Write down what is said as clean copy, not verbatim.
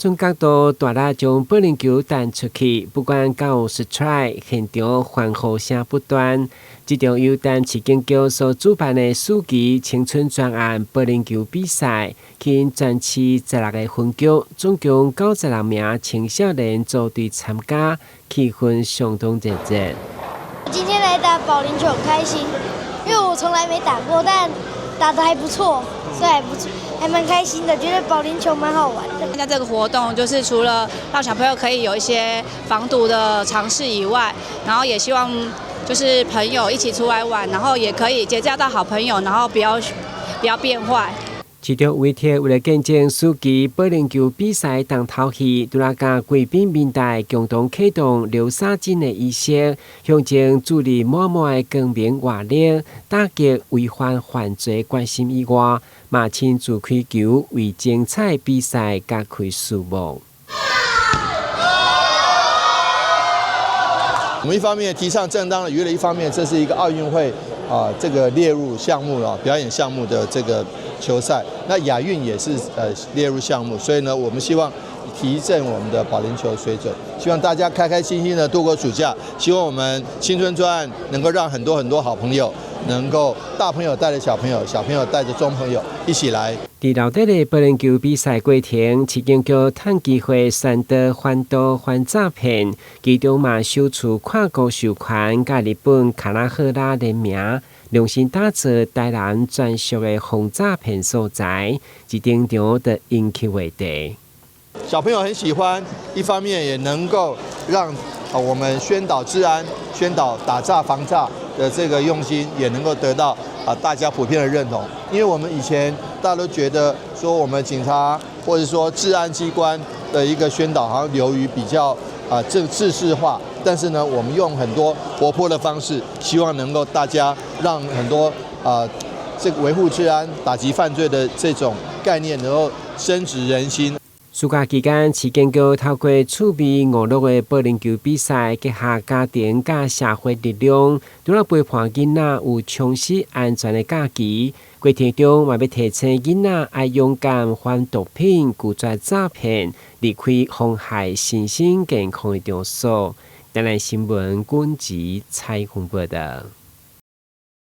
準角度大力將保齡球彈出去，不管敢有 strike，現場歡呼聲不斷。這場由台南市警局所主辦的暑期青春專案保齡球比賽，吸引全市16個分局，總共96名青少年組隊參加，氣氛相當熱烈。今天來打保齡球很開心，因為我從來沒打過，但打得還不錯，所以還不錯，還蠻開心的，覺得保齡球蠻好玩的。參加這個活動，就是除了讓小朋友可以有一些防毒的常識以外，然後也希望就是朋友一起出來玩，然後也可以結交到好朋友，然後不要變壞。市長委託為了見證暑期保齡球比賽重頭戲，除了佮貴賓民代共同啟動流沙井的儀式，象徵注入滿滿的光明活力，打擊違法犯罪決心以外，嘛親自開球為精彩比賽加開序幕。我們一方面提倡正當的娛樂，一方面這是一個奧運會啊，這個列入項目啊，表演項目的這個球賽，那亞運也是列入項目，所以呢，我們希望提振我們的保齡球水準，希望大家開開心心的度過暑假，希望我們青春專案能夠讓很多很多好朋友，能夠大朋友帶着小朋友，小朋友帶着中朋友一起來。佇樓頂的保齡球比賽過程，市警局趁機會宣導反毒反詐騙，其中嘛首次跨國授權佮日本卡拉赫拉聯名，量身打造台南專屬的防詐騙素材，一登場就引起話題。小朋友很喜歡，一方面也能夠讓我們宣導治安、宣導打詐防詐的這個用心，也能夠得到大家普遍的認同。因為我們以前大家都覺得說，我們警察或者說治安機關的一個宣導，好像流於比較這個制式化。但是呢，我們用很多活潑的方式，希望能夠大家讓很多這個維護治安、打擊犯罪的這種概念能夠深植人心。暑假期間，市警局透過趣味娛樂的保齡球比賽，結合家庭佮社會力量，除了陪伴囡仔有充實安全的假期，過程中嘛欲提醒囡仔愛勇敢反毒品、拒絕詐騙，離開妨害身心健康的場所。台南新聞滾子採訪報道。